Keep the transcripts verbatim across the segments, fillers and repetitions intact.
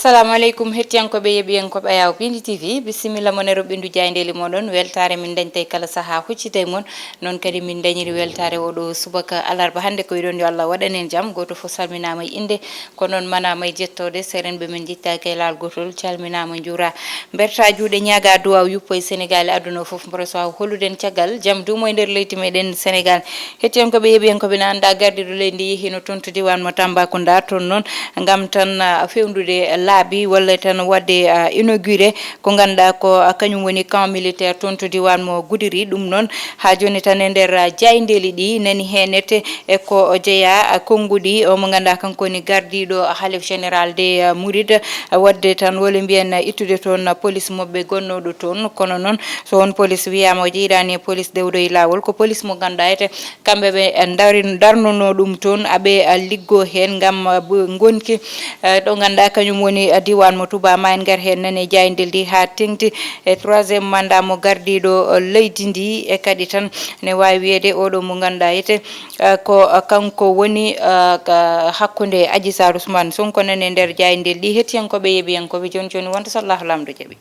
Assalamu aleykum, hettiyankooɓe, yeɓiyankooɓe Ayaw Pindi T V, bisimilla mon e roɓɓindu jaayndeeli moɗon. Weltaare min dañtay kala sahaa huccitay mon. Noon kadi min dañiri weltaare oɗo subaka alarba hannde. Ko wiɗon yo Allah waɗan en jam. Gooto fof salminaama e innde, ko noon manaama e jettoode. Serenɓe men njettaaki e laal gootol, calminaama, njuura. Mberta juuɗe, ñaaga duwaaw yuppo e Senegaal e aduna o fof. Mboɗo so holluɗen caggal jam duumo e nder leydi meɗen Senegaal. Hettiyankooɓe, yeɓiyankooɓe, na annda gardiiɗo leydi ndi yehiino toon to diiwaan mo Tambacounda, toon noon ngam tan, ah, fewndude laabi walla tan waɗde, ah, inauguré ko ngannduɗaa ko, ah, kañum woni camp militaire toon to diiwaan mo Goudiri. Ɗum noon haa jooni tan e nder, ah, jaayndeeli ɗi nani heen ete e ko jeyaa, ah, konnguɗi o mo ngannduɗaa kanko woni gardiiɗo, ah, Halif Général des, ah, Mourides, ah, waɗde tan wole mbiyen, ah, ittude toon, ah, police maɓɓe gonnooɗo toon. Kono noon so won police wiyaama o jeyɗaani e police dewɗo e laawol, ko police mo ngannduɗaa ete kamɓe ɓe, eh, ndari-, ndarnunoo ɗum toon, aɓe, eh, liggoo heen ngam, eh, bu-, ngonki, eh, ɗo ngannduɗaa kañum woni, eh, diiwaan mo Touba. Ma en ngar heen nane jaayndeeli ɗi haa teŋti e troisième mandat mo gardiiɗo, eh, leydi ndi. E kadi tan ne waawi wiyeede oɗo mo ngannduɗaa ete, eh, ko, eh, kanko woni, eh, ka hakkunde Adji Sarr, Ousmane Sonko, nane nder jaayndeeli ɗi. Hettiyankooɓe, yeɓiyankooɓe, jooni jooni wonta so Allahu Laamɗo jaɓi.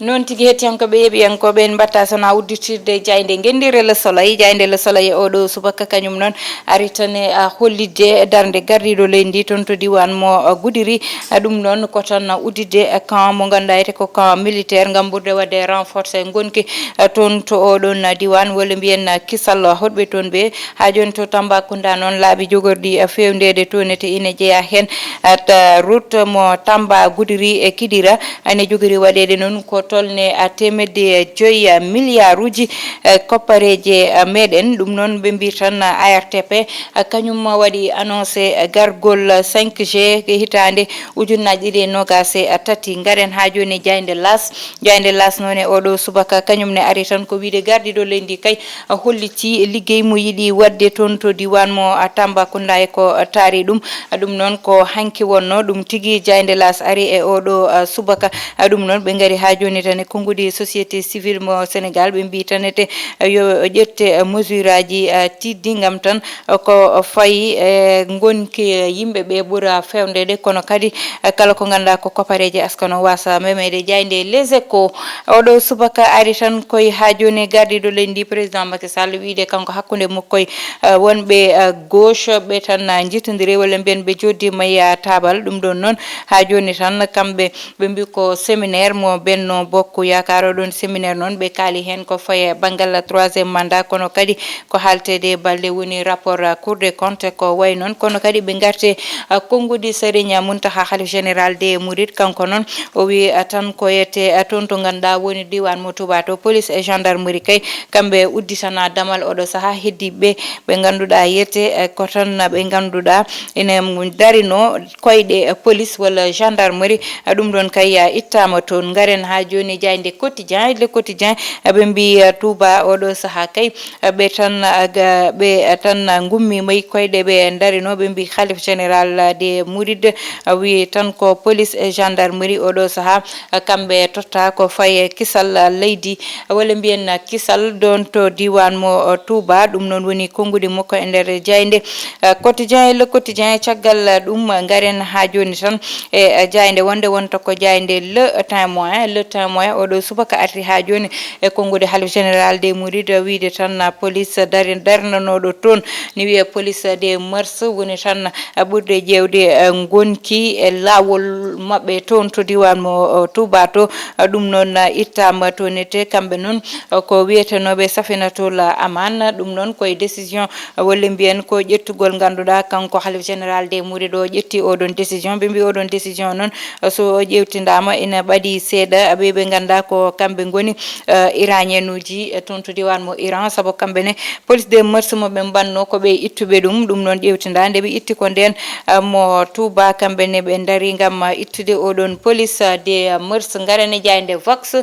Noon tigi, hettiyankooɓe, yeɓiyankooɓe, en mbaɗta so wonaa udditirde jaaynde ngenndire Le Soleil. Jaaynde Le Soleil oɗo subaka kañum noon ari tan e, ah, hollitde darnde gardiiɗo leydi ndi toon to diiwaan mo, ah, Goudiri. Ah, ɗum noon ko tan udditde, ah, camp mo ngannduɗaa ete ko camp militaire ngam ɓurde waɗde renforcer ngonki, ah, toon to oɗon, ah, diiwaan, walla mbiyen, ah, kisal hoɗɓe toon ɓe. Haa jooni to Tambacounda noon, laabi jogorɗi, eh, feewndeede toon ete ine jeyaa heen, eh, ta-, route mo Tamba, Goudiri e Kidira, ene jogori waɗeede noon ko tolne, eh, teemedde joyi, eh, miliyaaruuji, eh, koppareeje, eh, meɗen. Ɗum noon ɓe mbii tan, eh, A R T P, eh, kañum waɗi annoncé, eh, gargol, eh, cinq G e hitaande ujunnaaji ɗiɗi e noogaas e tati. Ngaren haa jooni e jaaynde L'As. Jaaynde L'As noon e oɗo subaka kañum ne ari tan ko wiyde gardiiɗo leydi ndi kay hollitii liggey mo yiɗi waɗde toon to diiwaan mo, a, Tambacounda e ko, a, taari ɗum. A, ɗum noon ko hanki wonnoo ɗum tigi. Jaaynde L'As ari e oɗo, a, subaka. A, ɗum noon ɓe ngari haa jooni tan e konnguɗi société civile mo Sénégal, ɓe mbii tan ete, a, yo ƴette, a, mesure aji, a, tiiɗɗi ngam tan, a, ko fayi e ngonki yimɓe ɓe ɓura feewndeede, kono kadi, a, kala ko ngannduɗaa ko kopareeje askano waasa memeede. Jaaynde Les Échos. Oɗo subaka ari tan koye haa jooni gardiiɗo leydi ndi, président Macky Sall, wiyde kanko hakkunde makko e, eh, wonɓe, eh, gauche ɓe tan, eh, njittondiri walla mbiyen ɓe jooɗdiima e, eh, taabal. Ɗum ɗoon noon haa jooni tan kamɓe ɓe mbii ko séminaire mo Benno Bokk Yaakaar. Oɗon séminaire noon ɓe kaali heen ko faye banngal troisième mandat, kono kadi ko haalteede e balɗe woni rapport, eh, Cour des comptes ko wayi noon. Kono kadi ɓe ngarte, eh, konnguɗi Serigne Mountakha, Khalif Général des Mourides, kanko noon o wii, a, tan ko yette, a, toon to ngannduɗaa woni diiwaan mo Touba to, police e gendarmerie kay, kamɓe udditana damal oɗo sahaa. Heddiiɓe ɓe ngannduɗaa yette, a, ko tan ɓe ngannduɗaa ene darinoo koyɗe, a, police walla gendarmerie, a, ɗum ɗoon kay, a, ittaama toon. Ngaren haa jooni jaaynde Quotidien, Le Quotidien, a, ɓe mbii, a, Touba oɗo sahaa kay, ɓe tan, a, ga-, ɓe tan ngummiima e koyɗe ɓe ndarinoo, ɓe mbii Khalif Général des Mourides, a, wii tan ko police e gendarmerie oɗo sahaa, a, kamɓe totta ko faye kisal, a, leydi, a, walla mbiyen, a, kisal ɗoon to diiwaan mo, a, Touba. Ɗum noon woni konnguɗi makko e nder jaaynde, a, Quotidien e Le Quotidien. Caggal, a, ɗum, a, ngaren haa jooni tan e, a, jaaynde wonde wonta ko jaaynde Le Témoin. Le Témoin oɗo subaka arti haa jooni e konnguɗi Khalif Général des Mourides, wiyde tan, a, police dari-, darnanooɗo toon, ne wiyee police des mœurs, woni tan, a, ɓurde ƴeewde, a, ngonki e laawol maɓɓe toon to diiwaan mo, o, Touba to. A, ɗum noon, a, ittaama toon ete kamɓe noon, a, ko wiyetenooɓe Safinatul Aman. Ɗum noon koye décision walla mbiyen ko ƴettugol ngannduɗaa kanko Khalif Général des Mourides o ƴetti oɗon décision. Ɓe mbii oɗon décision noon, so ƴeewtindaama ina ɓadii seeɗa ɓe ɓe ngannduɗaa ko kamɓe ngoni, eh, Iraniens uji, eh, toon to diiwaan mo Iran, sabu kamɓe ne police des mœurs mo ɓe mbanno ko ɓe ittuɓe ɗum. Ɗum noon ƴeewtindaa nde ɓe itti ko ndeen, eh, mo Touba, kamɓe ne ɓe ndari ngam, eh, ittude oɗon police, eh, des mœurs. Ngaren e jaaynde Vox.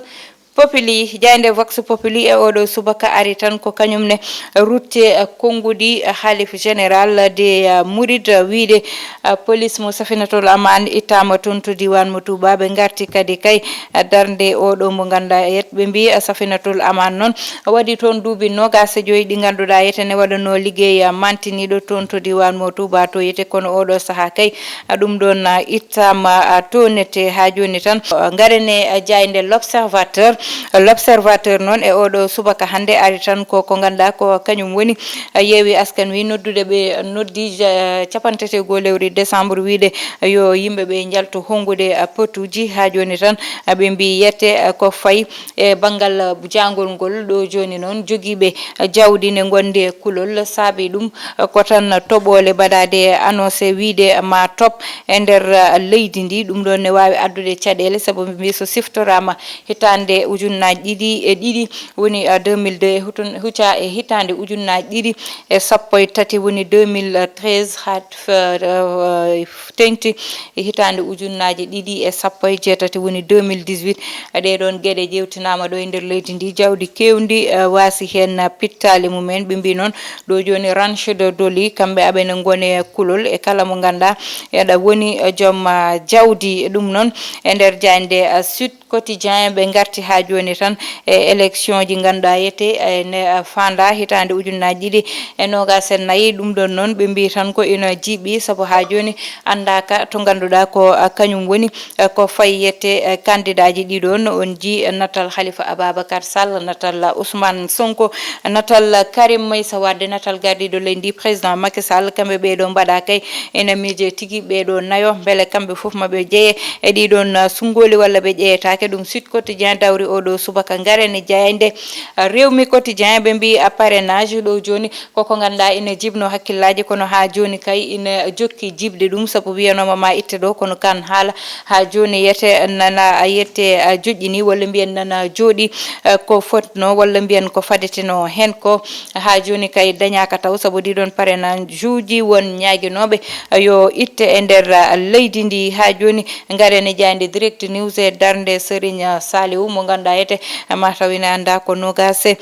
Populi, jaaynde Vox Populi e oɗo subaka ari tan ko kañum ne rutte, eh, konnguɗi, eh, Halif Général de, eh, Murid, eh, wiide, eh, police mo Safinatul Aman ittaama toon to diiwaan mo Touba. Ɓe ngarti kadi kay, eh, darnde oɗo mo ngannduɗaa yet. Ɓe mbii, eh, Safinatul Aman noon waɗi toon duuɓi noogaas e joyi ɗi ngannduɗaa yet ene waɗanoo liggey, eh, mantiniiɗo toon to diiwaan mo Touba to yete, kono oɗo sahaa kay, eh, ɗum ɗoon, eh, ittaama, eh, toon ete haa jooni tan. Eh, ngaren e, eh, jaaynde L'Observateur. L'Observateur noon e oɗo subaka hannde ari tan ko, ko ngannduɗaa ko kañum woni, eh, Yewwi Askan Wi noddude ɓe noddi ja-, capanɗe tati e goo lewru décembre wiide yo yimɓe ɓe njaltu honngude, eh, potuuji. Haa jooni tan, eh, ɓe mbii yete, eh, ko fayi e banngal, eh, jaangol ngol. Ɗo jooni noon jogiiɓe, eh, jawdi ne ngondi e kulol. Saabi ɗum, eh, ko tan toɓoole mbaɗaade annoncé wiide ma toɓ e nder, eh, leydi ndi. Ɗum ɗoon ne waawi addude caɗeele sabu ɓe mbii so siftoraama hitaande ujunnaaji ɗiɗi e ɗiɗi woni, eh, deux mille deux, e hutun-, huccaa e hitaande ujunnaaji ɗiɗi e sappo e tati woni deux mille treize, haa f-, eh, teŋti e hitaande ujunnaaji ɗiɗi e sappo e jeetati woni deux mille dix-huit. Ɗee ɗoon geɗe ƴeewtinaama ɗo e nder leydi ndi, jawdi keewndi, eh, waasi heen, eh, pittaali mum en. Ɓe mbii noon ɗo jooni Ranch de Doli, kamɓe aɓene ngoni e kulol e kala mo ngannduɗaa eɗa woni, eh, joom, ah, jawdi. Ɗum noon e nder jaaynde, ah, Sud Quotidien ɓe ngarti haa jooni tan e élection ji ngannduɗaa yete, eh, ne, ah, faanda hitaande ujunnaaji ɗiɗi e noogaas e nayi. Ɗum ɗoon noon ɓe mbii tan ko ina jiiɓi sabu haa jooni anndaaka to ngannduɗaa ko, ah, kañum woni, eh, ko fayi yete, eh, kandidaaji ɗiɗo no on njii, eh, natal Khalifa Ababacar Sall, natal Ousmane Sonko, natal Karim Meïssa Wade, natal gardiiɗo leydi ndi, président Macky Sall. Kamɓe ɓee ɗoo mbaɗa kay ena miije tigi ɓee ɗoo nayo, mbele kamɓe fof maɓe ƴeeye e ɗii ɗoon, uh, sunngooli walla ɓe ƴeeyetaake. Ɗum Sud Quotidien dawri oɗo subaka. Ngaren e jaaynde, uh, Rewmi Quotidien, ɓe mbii, uh, parrainage ɗo jooni koko ngannduɗaa ina jibnoo hakkillaaji, kono haa jooni kay ina jokki jiɓde ɗum, sabu wiyanooma ma itte ɗo, kono kan haala haa jooni yete nana yette, uh, joƴƴini, walla mbiyen nana jooɗi, uh, ko fotnoo, walla mbiyen ko fadetenoo heen ko. Haa jooni kay dañaaka taw, sabu ɗii ɗoon parrainage uji won ñaaginooɓe, uh, yo itte e nder, uh, leydi ndi. Haa jooni ngaren e jaaynde Direct News e darnde Serigne, uh, Saliou mo ngannduɗaa yete, uh, ma taw ina anndaa ko noogaas e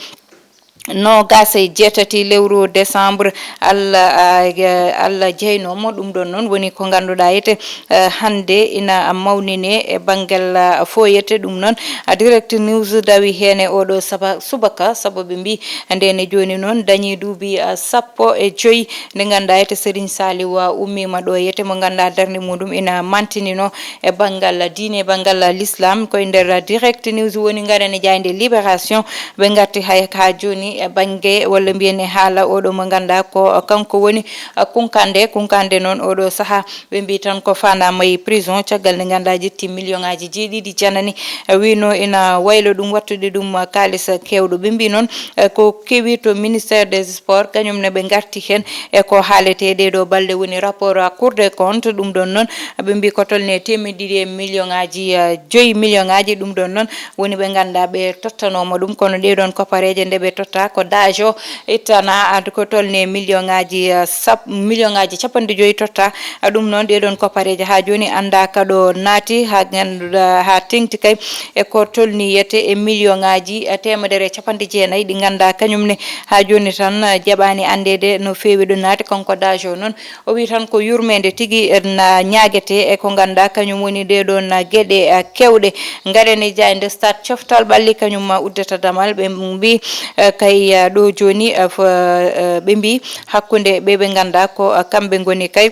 noogaas e jeetati lewru décembre, Allah, ah, eh, Allah jeynooma. Ɗum ɗoon noon woni ko ngannduɗaa yete, eh, hannde ina mawnine e banngal, ah, foyete. Ɗum noon, ah, Direct News dawi heen e oɗo saba-, subaka, sabu ɓe mbii ndeen e jooni noon dañii duuɓi, ah, sappo e joy nde ngannduɗaa yete Serigne Saliou, ah, ummiima ɗo yete mo ngannduɗaa darnde muɗum ina mantinino e banngal diine, e banngal l'islam. Ko e nder Direct News woni ngaren e jaaynde Libération. Ɓe ngarti hay haa jooni e bannge walla mbiyen e haala oɗo mo ngannduɗaa ko kanko woni, uh, Kunkande. Kunkande noon oɗo sahaa ɓe mbii tan ko faandaama e prison caggal nde ngannduɗaa ƴetti million ŋaaji jeeɗiɗi janani, uh, wino ina waylo ɗum wattude ɗum, uh, kaalis keewɗo. Ɓe mbii noon, uh, ko kewi to ministère des sports kañum ne ɓe ngarti heen e ko haalete ɗee ɗoo balɗe woni rapport à Cour des comptes. Ɗum ɗoon noon ɓe mbii ko tolni e teemedde ɗiɗi e million ŋaaji, uh, joyi million ŋaaji. Ɗum ɗoon noon woni ɓe ngannduɗaa ɓe tottanooma ɗum, kono ɗee ɗoon koppareeje nde ɓe totta ko dajo ittana, ad-, ko tolni e million ŋaaji, uh, sap-, million ŋaaji capanɗe joyi totta. Uh, ɗum noon ɗee ɗoon koppareeje haa jooni anndaaka ɗo naati, haa ngannduɗaa, haa teŋti kay e ko tolni yete e million ŋaaji, uh, teemedere e capanɗe jeenayi ɗi ngannduɗaa kañum ne haa jooni tan, uh, jaɓaani anndeede no feewi ɗo naati. Kanko dajo noon o wii tan ko yurmeende tigi na ñaagetee e ko ngannduɗaa kañum woni ɗee ɗoon geɗe, eh, keewɗe. Ngaren e jaaynde Stade, coftal ɓalli kañum ma uddata damal. Ɓe mbii, eh, kay, eh, ɗo jooni, eh, fo-, eh, ɓe mbii hakkunde ɓe ɓe ngannduɗaa ko, eh, kamɓe ngoni kay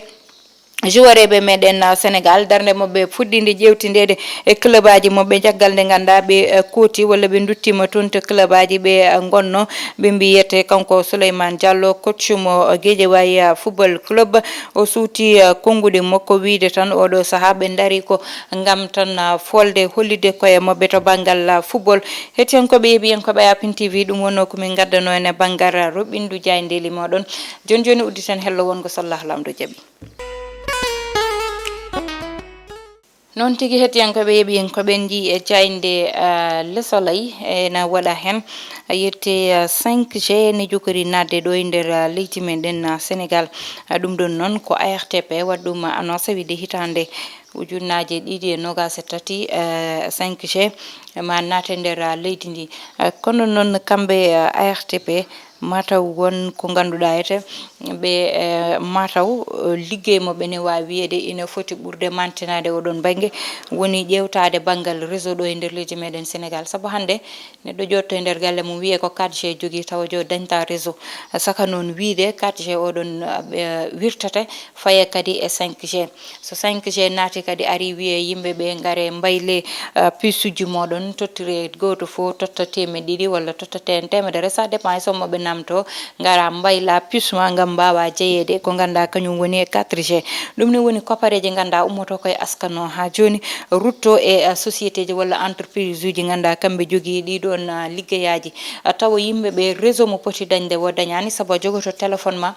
joueureɓe meɗen, eh, Sénégal, darnde maɓɓe fuɗɗinde ƴeewtindeede e club aji maɓɓe, caggal nde ngannduɗaa ɓe, eh, kooti walla ɓe nduttiima toon to club aji ɓe, eh, ngonno. Ɓe mbiyete kanko Souleymane Diallo, coach mo Guédiawaye, uh, Football Club, o suuti, uh, konnguɗi makko wiyde tan oɗo sahaa ɓe ndarii ko ngam tan, uh, folde hollitde koye maɓɓe to banngal, uh, football. Hettiyankooɓe, yeeɓiyankooɓe Apin T V, ɗum wonnoo ko min ngaddanoo en e banngal, uh, roɓɓindu jaayndeeli mooɗon. Jooni jooni udditen hello wonngo so Allah Laamɗo jaɓi. Noon tigi, hettiyankooɓe, yeeɓiyankooɓe, en njii e jaaynde, ah, Le Soleil ena waɗa heen, yette, ah, cinq G ne jokori naatde ɗo e nder, ah, leydi men ɗen, ah, Sénégal. Ah, ɗum ɗoon noon ko A R T P waɗi ɗum annoncé, wiyde hitaande ujunnaaje ɗiɗi e noogaas e tati, eh, cinq G ma naate nder, ah, leydi ndi. Eh, kono noon kamɓe, eh, A R T P, mataw won ko ngannduɗaa ete ɓe, eh, mataw, eh, liggey mo ɓe ne waawi wiyeede ina foti ɓurde mantinaade oɗon bannge, woni ƴeewtaade banngal réseau ɗo e nder leydi meɗen Sénégal. Sabu hannde neɗɗo ƴootto e nder galle mum wiye ko quatre G jogii tawa jo dañta réseau. Saka noon wiide quatre G oɗon, eh, wirtete faye kadi e cinq G. So cinq G naati kadi ari wiye yimɓe ɓe ngare mbayle, eh, puce uji moɗon, tottire gooto fof totta teemeɗɗe ɗiɗi walla totta te-, teemedere, ça dépend e sommo ɓe namto, ngara mbayla puce ma ngam mbawa jeyeede ko ngannduɗaa kañum woni e quatre G. Ɗum ne woni kopareeje ngannduɗaa ummoto koye askano haa jooni rutto e, eh, société ji walla entreprise uji ngannduɗaa kamɓe jogii ɗi ɗoon, ah, liggeyaaji. Ah, tawa yimɓe ɓe réseau mo poti dañde wo dañaani sabu a jogoto téléphone ma,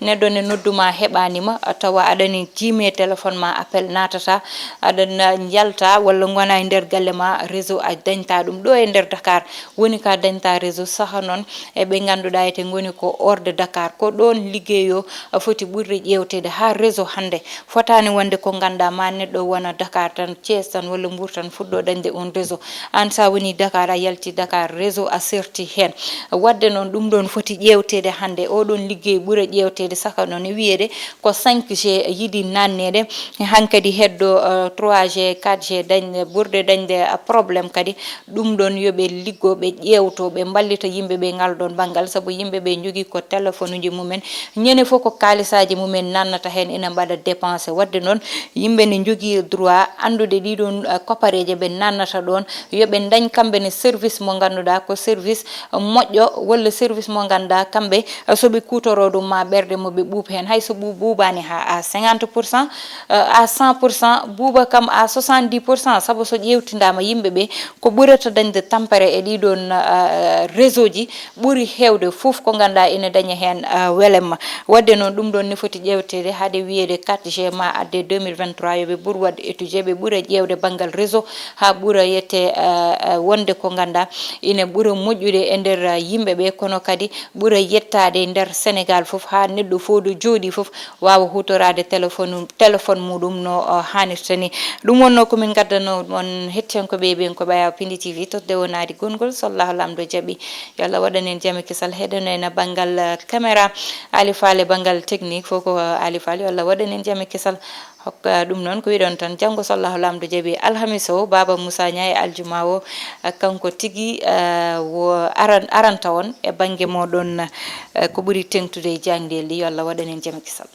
neɗɗo ne nodduma heɓanima, tawa aɗani jiimi e téléphone ma appel naatata, aɗana njalta walla gona e nder galle ma réseau a dañta ɗum. Ɗo e nder Dakar woni ka dañta réseau, saha noon e ɓe ngannduɗaa ete ngoni ko hors de Dakar, ko ɗoon liggey o foti ɓurde ƴeewteede haa réseau hannde fotaani wonde ko ngannduɗaa ma neɗɗo wona Dakar tan, Thiès tan walla Mbour tan fuɗɗo dañde on réseau. Aan sa woni Dakar a yalti Dakar réseau a serti heen. Wadde noon ɗum ɗoon foti ƴeewteede hannde, oɗon liggey ɓura ƴeewteede saka noon e wiyeede ko cinq G yiɗi nanneede. Hankadi heddo, eh, trois G, quatre G dañde, ɓurde dañde, ah, problème kadi. Ɗum ɗoon yo ɓe liggo, ɓe ƴeewto, ɓe mballita yimɓe ɓe ngal ɗoon banngal, sabu yimɓe ɓe njogii ko téléphone uji mumen. Ñande fof ko kaalisaaji mumen nannata heen ina mbaɗa dépensé. Wadde noon yimɓe ne njogii droit anndude ɗii ɗoon, eh, kopareeje ɓe nannata ɗoon, yo ɓe ndañ kamɓe ne service mo ngannduɗaa ko service moƴƴo walla service mo ngannduɗaa kamɓe, eh, so ɓe kuutoroo ɗum ma ɓerɗe mo ɓe ɓuuɓ heen. Hay so ɓu-, ɓuuɓaani haa à cinquante pour cent, eh, à cent pour cent, ɓuuɓa kam à soixante-dix pour cent, sabu so ƴeewtindaama yimɓe ɓe ko ɓurata dañde tampere e ɗii ɗoon, eh, réseau ji ɓuri heewde fof ko ngannduɗaa ina daña heen, eh, welemma. Wadde noon ɗum ɗoon ne foti ƴeewteede hade wiyeede quatre G ma adde deux mille vingt-trois yo ɓe ɓur waɗde étudier, ɓe ɓura ƴeewde banngal réseau haa ɓura yette, eh, eh, wonde ko ngannduɗaa ina ɓura moƴƴude e nder, eh, yimɓe ɓe, kono kadi ɓura yettaade e nder Sénégal fof haa neɗɗo foodo jooɗii fof waawa huutoraade téléphone, téléphone muɗum no, eh, haanirta ni. Ɗum wonnoo ko min ngaddanoo on hettiyankooɓe ɓen ko ɓaya Pindi T V, totde o naadi gonngol so Allahu Laamɗo jaɓi. Yo Allah waɗan en jam e kisal. Heɗen en banngal, eh, caméra, Ali Fall e banngal technique fof ko, eh, Ali Fall. Yo Allah waɗan en jam e kisal. Hokka ɗum noon ko wiɗon tan, janngo so Allahu Laamɗo jaɓi, alhamis o, Baaba Moussa Niang e aljuma o, eh, kanko tigi, eh, wo aran-, aranta on e bannge moɗon, eh, ko ɓuri teŋtude e jaangdeel ɗi. Yo Allah waɗan en jam e kisal.